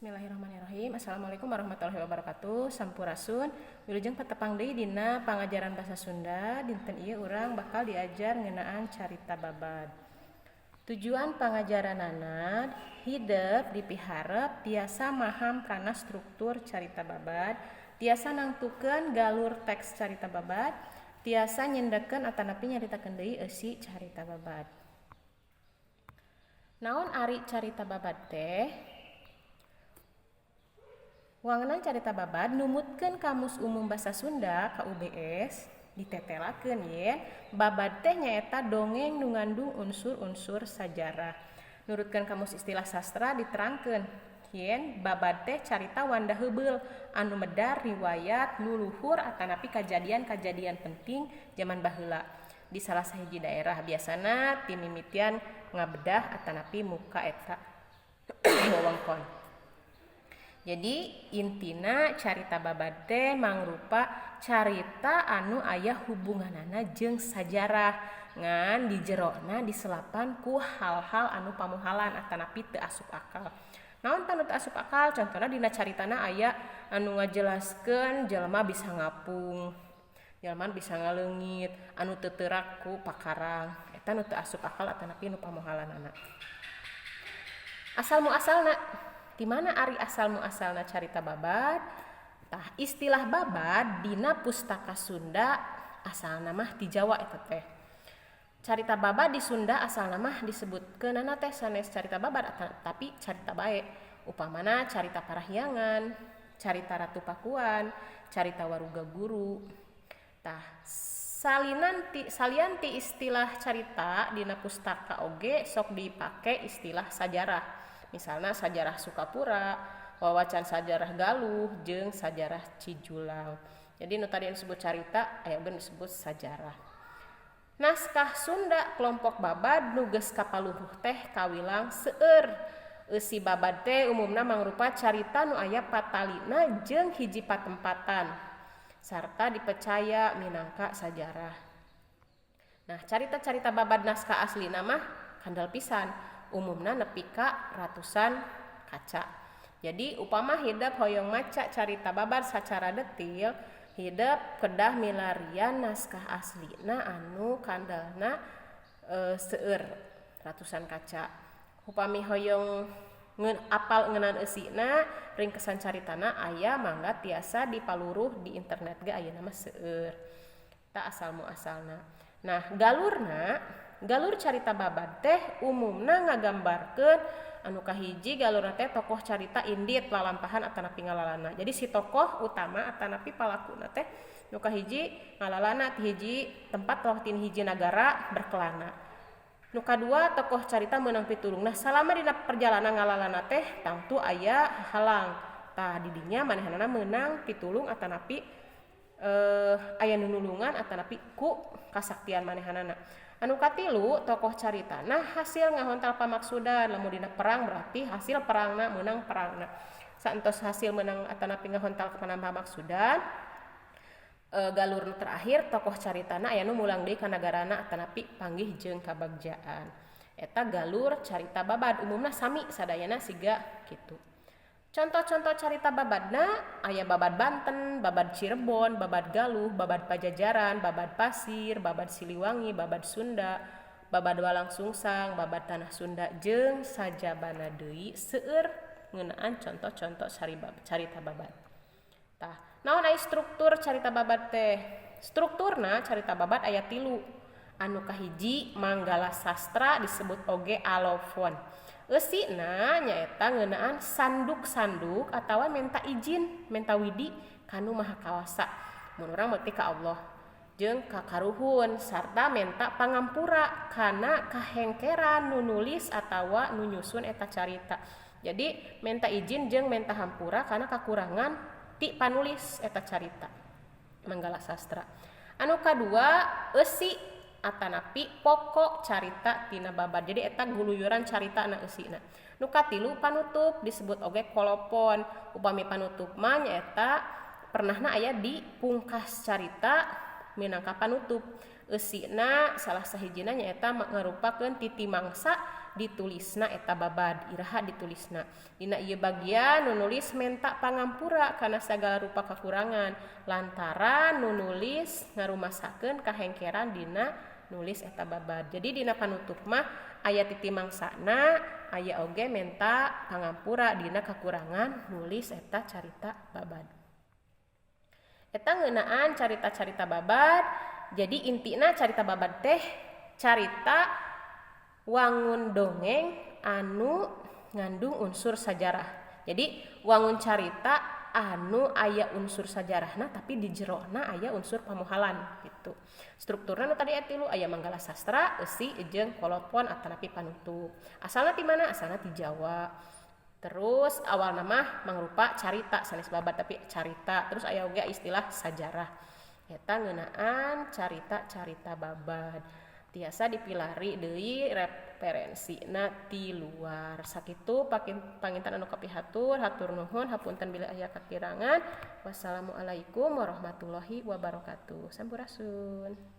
Bismillahirrahmanirrahim. Assalamualaikum warahmatullahi wabarakatuh. Sampurasun. Wilujeng patepang deui dina pangajaran bahasa Sunda. Dinten ieu urang bakal diajar ngeunaan carita babad. Tujuan pangajaranana, hidep dipiharep tiasa maham kana struktur carita babad, tiasa nangtukeun galur teks carita babad, tiasa nyendekeun atanapi nyaritakeun deui eusi carita babad. Naon ari carita babad teh? Wangenan carita babad, numutkeun Kamus Umum Basa Sunda KUBS, ditetelakeun yen babad teh nyaeta dongeng nu ngandung unsur-unsur sajarah. Nurutkeun Kamus Istilah Sastra, diterangkeun yen babad teh carita wanda heubeul anu medar riwayat luluhur atanapi kajadian-kajadian penting jaman baheula di salah sahiji daerah, biasana ti mimitian ngabedah atanapi muka eta wewengkon. Jadi intina carita babad teh mangrupa carita anu aya hubunganana jeung sajarah, ngan di jerona diselapan ku hal-hal anu pamohalan atanapi teu asup akal. Naon tah nu teu asup akal? Contohna, dina caritana aya anu ngajelaskeun jelema bisa ngapung, jelema bisa ngaleungit, anu teu teurak ku pakarang. Eta nu teu asup akal atanapi nu pamohalanana. Asal muasalna, di mana ari asal muasalna carita babad? Tah, istilah babad dina pustaka Sunda asalna mah ti Jawa eta teh. Carita babad di Sunda asalna mah disebutkeunana teh sanes carita babad, tapi carita bae. Upamana carita Parahyangan, carita Ratu Pakuan, carita Waruga Guru. Tah, salinan ti salian ti istilah carita, dina pustaka oge sok dipake istilah sajarah. Misalnya sajarah Sukapura, wawacan sajarah Galuh, jeung sajarah Cijulang. Jadi nu tadi disebut carita aya oge disebut sajarah. Naskah Sunda kelompok babad nu geus kapaluruh teh kawilang seueur. Eusi babad teh umumna mangrupa carita nu aya patalina jeung hiji patempatan sarta dipercaya minangka sajarah. Nah, carita-carita babad naskah aslina mah kandel pisan, umumna nepi ka ratusan kaca. Jadi upama hidep hoyong maca carita babad sacara detil, hidep kedah milarian naskah aslina anu kandelna seueur ratusan kaca. Upami hoyong ngeun apal ngeunaan eusina, ringkesan caritana aya, mangga tiasa dipaluruh di internet ge ayeuna mah seueur. Tah, asal muasalna. Nah, galurna, galur carita babad teh umumna ngagambarkeun anu kahiji, galurna teh tokoh carita indit lalampahan atanapi ngalalana. Jadi si tokoh utama atanapi palakuna teh nu kahiji ngalalana ti hiji tempat atau ti hiji nagara berkelana. Nu kadua, tokoh carita meunang pitulung. Nah, salama dina perjalanan ngalalana teh tangtu aya halang. Tah, di dinya manehanana meunang pitulung atanapi aya nu nulungan atanapi ku kasaktian manehanana. Anu katilu, tokoh caritana hasil ngahontal pamaksudan. Lamun dina perang, berarti hasil perangna, meunang perangna. Saentos hasil menang atanapi ngahontal pamaksudan, galur nu terakhir, tokoh caritana aya nu mulang deui ka nagarana atanapi panggih jeung kabagjaan. Eta galur carita babad, umumna sami sadayana siga kitu. Contoh-contoh carita babadna aya babad Banten, babad Cirebon, babad Galuh, babad Pajajaran, babad Pasir, babad Siliwangi, babad Sunda, babad Walangsungsang, babad Tanah Sunda, jeung sajabana deui. Seueur ngeunaan contoh-contoh carita babad. Tah, naon aya struktur carita babad teh? Strukturna carita babad aya tilu. Anu kahiji, manggala sastra, disebut oge alofon. Eusina nyaeta ngeunaan sanduk-sanduk atawa menta izin, menta widi kanu Maha Kawasa, mun urang berarti ka Allah jeung ka karuhun, sarta menta pangampura kana kahengkeran nu nulis atawa nu nyusun eta carita. Jadi menta izin jeung menta hampura kana kakurangan ti panulis eta carita manggala sastra. Anu kadua, eusi atanapi pokok carita tina babad. Jadi eta guluyuran carita na eusina. Nu katilu, panutup, disebut oge kolopon. Upami panutup mah nyaeta pernahna aya di pungkas carita minangka panutup. Eusina salah sahijina nyaeta ngarupakeun titi mangsa. Ditulisna eta babad, iraha ditulisna. Dina ieu bagian nu nulis menta pangampura kana sagala rupa kakurangan lantaran nu nulis ngarumasakeun kahengkeran dina nulis eta babad. Jadi dina panutup mah aya titi mangsana, aya oge menta pangampura dina kakurangan nulis eta carita babad. Eta ngeunaan carita-carita babad. Jadi intina carita babad teh carita wangun dongeng anu ngandung unsur sajarah. Jadi wangun carita anu aya unsur sajarahna, tapi di jerona aya unsur pamohalan gitu. Strukturna nu tadi tilu, aya manggala sastra, eusi, jeung kolopon atanapi panutup. Asalna ti mana? Asalna ti Jawa. Terus awal nama mangrupa carita, sanes babad tapi carita. Terus aya oge istilah sajarah. Eta ngeunaan carita-carita babad. Tiasa dipilari deui referensina ti luar. Sakitu panginten anu kapihatur, hatur nuhun, hapunten bilih aya kakirangan. Wassalamualaikum warahmatullahi wabarakatuh. Sampurasun.